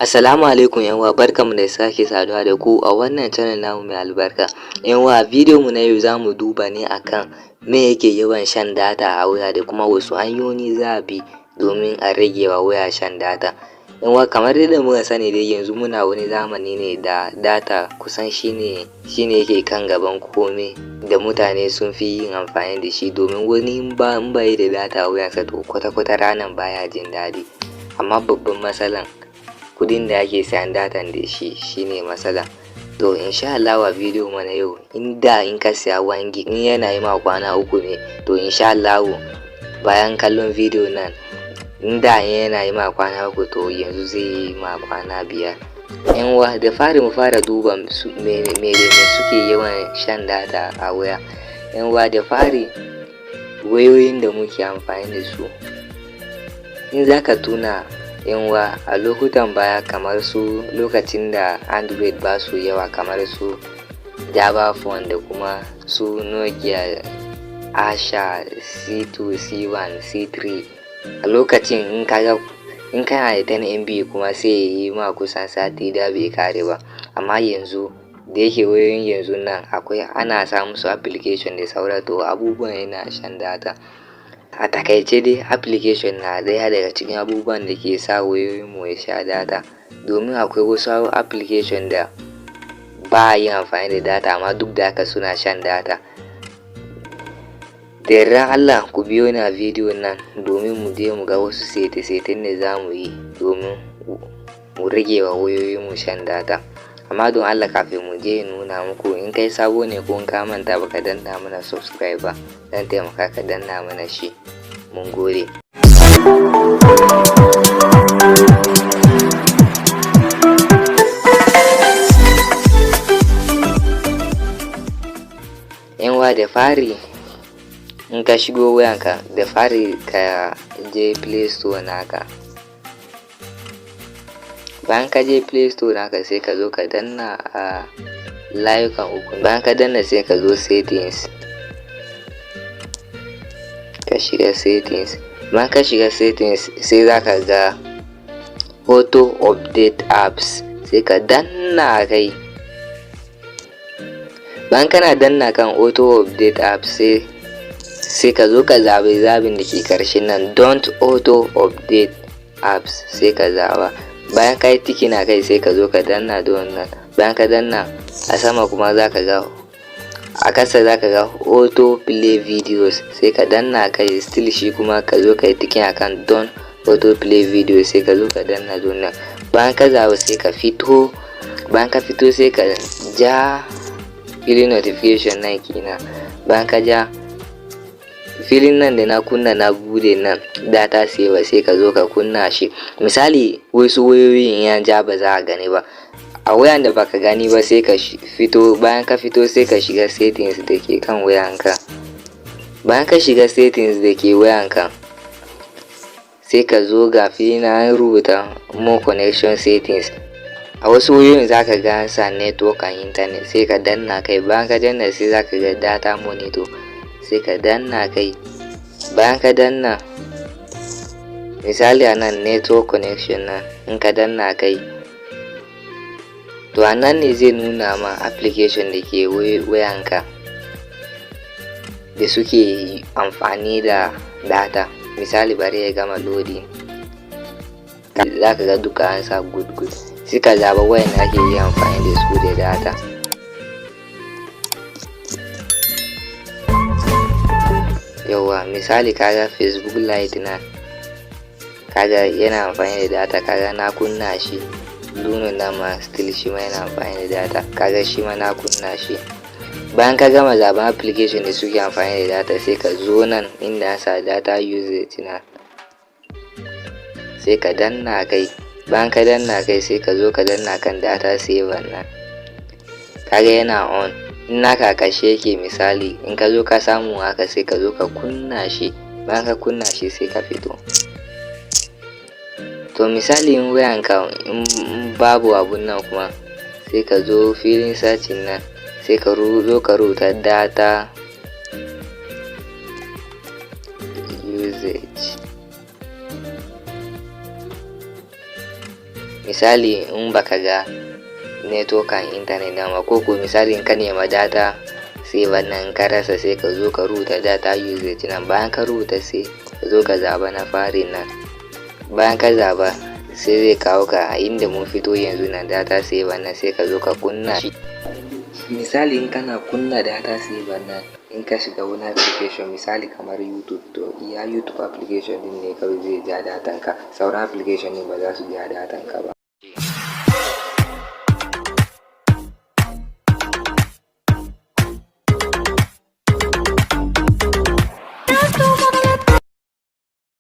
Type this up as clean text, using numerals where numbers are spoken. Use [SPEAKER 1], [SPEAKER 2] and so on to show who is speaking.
[SPEAKER 1] Assalamu alaikum 'yan uwa, barkanmu da sake saduwa da ku a wannan channel namu mai albarka. 'Yan uwa, a bidiyon mu na yau za mu duba ne akan me yake yawan shan data a waya da kuma wasu hanyoyi za a bi domin a rage wa waya shan data. 'Yan uwa, kamar yadda muka sani dai, yanzu muna wani zamani ne da data kusan shine yake kan gaban kome da mutane sun fi yin amfani da shi, domin wani in bai da data a wayansa, to kwata-kwata ranan baya jin daɗi. Amma babban matsalan, kuɗin da ake sayan datan da shi shine matsala. To, insha Allahu a bidiyon mu na yau, in da in ka siya 1 gig in yana yi ma kwana 3 ne, to insha Allahu bayan kallon bidiyo nan, in da yana yi ma kwana 3, to yanzu zai yi ma kwana 5. 'Yan uwa, da fari mu fara duba me da me suke yawan shan data a waya. 'Yan uwa, da fari wayoyin da muke amfani da su. In za ka tuna, 'yan uwa, a lokutan baya, kamar su lokacin da Android ba su yawa, kamar su Java phone da kuma su Nokia Asha C2, C1, C3, a lokacin in ka ga in kana da 10 MB kuma, sai ya yi ma kusan sati ɗaya bai kare ba. Amma yanzu da yake wayoyin yanzu nan akwai ana sa musu application da saura, to abubuwan yana shan data. A takaice dai, application na ɗaya daga cikin abubuwan da ke sa wayoyin mu ya sha data, domin akwai wasu application da ba a yin amfani da data, amma duk da haka suna shan data. Da yardan Allah, ku biyo ni a bidiyon nan domin mu je mu ga wasu sete-seten da za mu yi domin mu rage wa wayoyin mu shan data. Amma don Allah, kafin mu je nuna muku, in kai sabo ne ko in ka manta baka danna mana subscribe ba, dan taimaka ka danna mana shi. Mun gode. 'Yan uwa, da fari in ka shigo wayanka, da fari ka je Play Store naka. Bayan ka je Play Store naka, sai ka zo ka danna a layukan uku. Bayan ka danna, sai ka zo settings, ka shiga settings. Bayan ka shiga settings, sai za ka ga auto update apps, sai ka danna kai. Bayan kana danna kan auto update apps, sai ka zo ka zaɓi zaɓin da ke ƙarshen nan, "Don't auto update apps", sai ka zaɓa. Bayan ka yi ticking a kai, sai ka zo ka danna da wannan. Bayan ka danna, a sama kuma za ka ga, a ƙasa za ka ga auto play videos, sai ka danna kai. Still shi kuma ka zo ka yi ticking akan "Don't auto play videos", sai ka zo ka danna don nan. Bayan ka zaɓa, sai ka fito. Bayan ka fito, sai ka ja filin notification nan kenan. Bayan ka ja filin nan da na kunna, na bude nan data saver, sai ka zo ka kunna shi. Misali, wasu wayoyin in ja ba za a gani ba. A wayan da baka gani ba, sai ka fito. Bayan ka fito, sai ka shiga settings da ke kan wayanka. Bayan ka shiga settings da ke wayanka, sai ka zo ga fili na an rubuta "More connection settings". A wasu wayoyin za ka ga an sa "Network and internet", sai ka danna kai. Bayan ka danna, sai za ka ga "Data monitor", sai ka danna kai. Bayan ka danna, misali a nan network connection nan, in ka danna kai, to a nan ne zai nuna ma application da ke wayanka da suke amfani da data. Misali, bari ya gama loading. Za ka ga duka an sa good good, sai ka zaɓa wayan da ake yi amfani da su da data. Yauwa, misali kaga Facebook Lite na, kaga yana amfani da data, kaga na kunna shi. Luno na ma still shi ma yana amfani da data, kaga shi ma na kunna shi. Bayan ka gama zaben application da suke amfani da data, sai ka zo nan inda sa data usage na, sai ka danna kai. Bayan ka danna kai, sai ka zo ka danna kan data saver nan. Kaga yana on, in naka kashe yake. Misali, in ka zo ka samu haka, sai ka zo ka kunna shi. Bayan ka kunna shi, sai ka fito. To, misali in wayanka in babu abun nan kuma, sai ka zo filin searching nan, sai ka zo ka rubuta data usage. Misali, in baka ga network and internet dama, ko ko misali in ka nema data saver nan ka rasa, sai ka zo ka rubuta data usage nan. Bayan ka rubuta, sai ka zo ka zaba na farin nan. Bayan ka zaba, sai zai kawo ka a inda mun fito yanzu nan, data saver nan, sai ka zo ka kunna shi. Misali, in kana kunna data saver nan, in ka shiga wani application, misali kamar YouTube, to iya YouTube application din ne kawai zai ja datan ka, sauran application din ba za su ja datan ka ba.